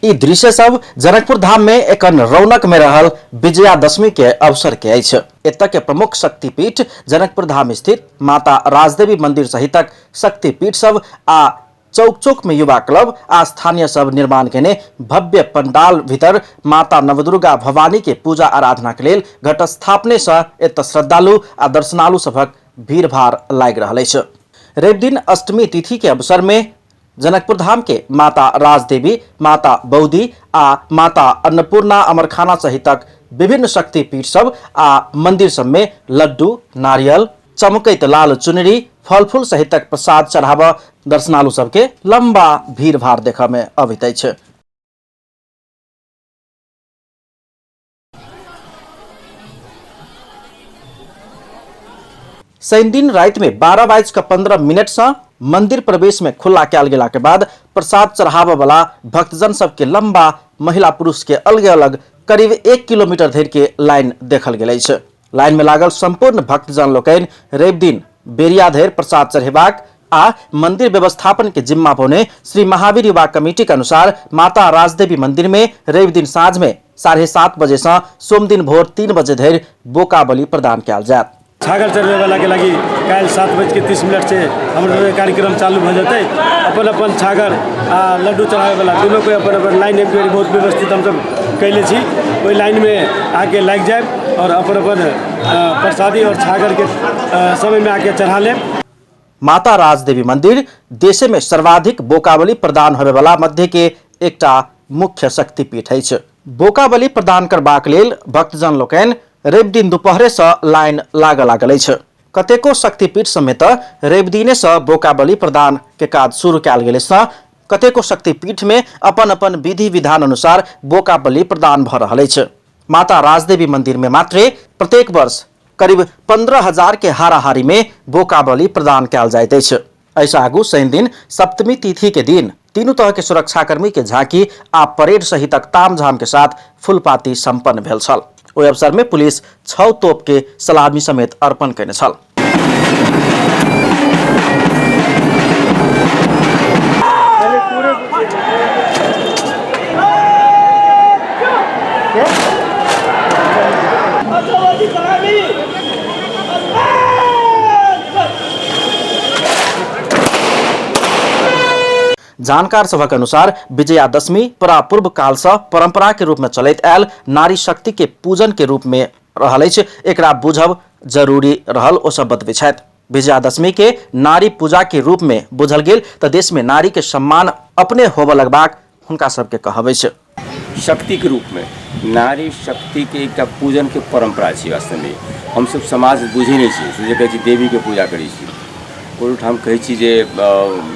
ई दृश्य सब जनकपुर धाम में एखन रौनक में रहल विजयादशमी के अवसर के अछि। एतय के प्रमुख शक्तिपीठ जनकपुर धाम स्थित माता राजदेवी मंदिर सहितक शक्तिपीठ सब आ चौक चौक में युवा क्लब आ स्थानीय सब निर्माण केने भव्य पंडाल भीतर माता नवदुर्गा भवानी के पूजा आराधना के लेल घटस्थापने से एतय श्रद्धालु आ दर्शनालु सभक भीड़भाड़ लागि रहल अछि। रवि दिन अष्टमी तिथि के अवसर में जनकपुर धाम के माता राजदेवी, माता बौदी आ माता अन्नपूर्णा अमरखाना सहितक विभिन्न शक्तिपीठ सब आ मंदिर सब में लड्डू, नारियल, चमकैत लाल चुनरी, फल फूल सहितक प्रसाद चढ़ाब दर्शनालु सबके लंबा भीड़ भाड़ देखऽ में अबैत अछि। शनि दिन राति में 12:15 से मंदिर प्रवेश में खुला कयल गेला के बाद प्रसाद चढ़ाबऽ वाला भक्तजन सबके लंबा महिला पुरुष के अलगे अलग करीब 1 किलोमीटर धरि के लाइन देखल गेल अछि। लाइन में लागल संपूर्ण भक्तजन लोकनि रवि दिन बेरिया धरि प्रसाद चढ़ेबाक आ मंदिर व्यवस्थापन के जिम्मा पौने श्री महावीर युवा कमेटी के अनुसार माता राजदेवी मंदिर में रवि दिन साँझ में 7:30 बजे से सोमदिन भोर 3 बजे धरि बोका बलि प्रदान कयल जायत। छागर चढ़बैवलाके लागि काल्हि 7:30 से हमर सबके कार्यक्रम चालू भऽ जेतै। अपन अपन छागर आ लड्डू चढ़ाबैवला दुनू कोइ अपन अपन लाइन एक बेर बहुत व्यवस्थित हमसब कैले छी। ओहि लाइनमे आके लागि जायब और अपन अपन प्रसादी और छागरके समयमे आके चढ़ा लेब। माता राजदेवी मंदिर देशे में सर्वाधिक बोकाबली प्रदान होबेवाला मध्य के एकटा मुख्य शक्तिपीठ अछि। बोकाबली प्रदान करबाक लेल भक्तजन लोकनि रवि दिन दुपहरे से लाइन लागऽ लागल अछि। कतेको शक्तिपीठ समेत रवि दिने से बोकाबली प्रदान के काज शुरू कयल गेल अछि। कतेको शक्तिपीठ में अपन अपन विधि विधान अनुसार बोकाबली प्रदान भऽ रहल अछि। माता राजदेवी मंदिर में मात्रे प्रत्येक वर्ष करीब 15,000 के हाराहारी में बोका बलि प्रदान कयल जाइत अछि। एहिसँ आगू शनि दिन सप्तमी तिथि के दिन तीनू तरह के सुरक्षाकर्मी के झांकी आ परेड सहितक तामझाम के साथ फूलपाती संपन्न भेल छल। ओहि अवसर में पुलिस 6 तोप के सलामी समेत अर्पण कयने छल। जानकार सभक अनुसार विजयादशमी परापूर्व काल से परंपरा के रूप में चलैत आयल नारी शक्ति के पूजन के रूप में रहल अछि। एकरा बुझब जरूरी रहल ओ सब बतबै छथि। विजयादशमी के नारी पूजा के रूप में बुझल गेल तऽ देश में नारी के सम्मान अपने होबऽ लगबाक हुनका सबके कहब अछि। शक्तिके रूपमे नारी शक्तिके एकटा पूजनके परम्परा छै। वास्तवमे हमसभ समाज बुझै नहि छियै जे कहै छी देवीके पूजा करै छी, कोनो ठाम कहै छी जे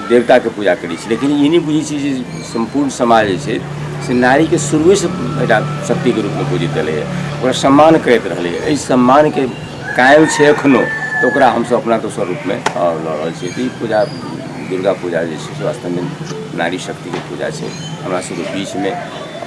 देवताके पूजा करै छी, लेकिन ई नहि बुझै छी जे सम्पूर्ण समाज जे छै से नारीके शुरुएसँ एकटा शक्तिके रूपमे पूजित एलैए, ओकरा सम्मान करैत रहलैए। एहि सम्मानके कायम छै एखनो, तऽ ओकरा हमसभ अपना दोसर रूपमे लऽ रहल छियै। तऽ ई पूजा दुर्गा पूजा जे छै से वास्तवमे नारी शक्तिके पूजा छै। हमरा सबके बीचमे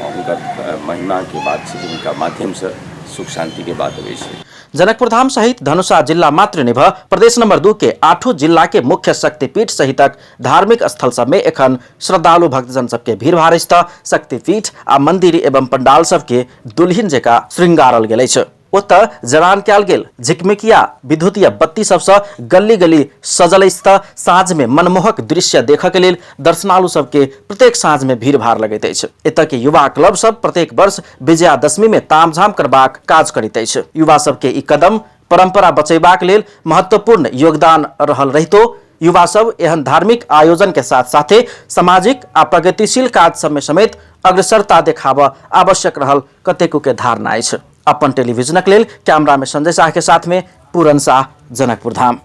हुनकर महिमाके बात छै जे हुनका माध्यमसँ सुख शान्तिके बात अबै छै। जनकपुर धाम सहित धनुषा जिला मात्र निभ प्रदेश नंबर 2 के 8 जिला के मुख्य शक्तिपीठ सहितक धार्मिक स्थल सब में एखन श्रद्धालु भक्तजन सबके भीड़ भाड़ अछि। शक्तिपीठ आ मंदिर एवं पंडाल सबके दुल्हिन जकाँ श्रृंगारल गेल अछि। ओतऽ जड़ान कयल गेल झिकमिकिया विद्युतीय बत्ती सबसँ गली गली सजल अछि तऽ साँझ में मनमोहक दृश्य देखऽ के लेल दर्शनालु सबके प्रत्येक साँझ में भीड़ भाड़ लगैत अछि। एतऽ के युवा क्लब सब प्रत्येक वर्ष विजयादशमी में तामझाम करबाक काज करैत अछि। युवा सबके ई कदम परंपरा बचेबाक लेल महत्वपूर्ण योगदान रहल रहितो युवा सब एहन धार्मिक आयोजन के साथ साथे सामाजिक आ प्रगतिशील काज सब में समेत अग्रसरता देखाबऽ आवश्यक रहल कतेको के धारणा अछि। अपन टेलीविजनक लेल कैमरा में संजय शाह के साथ में पूरन शाह, जनकपुर धाम।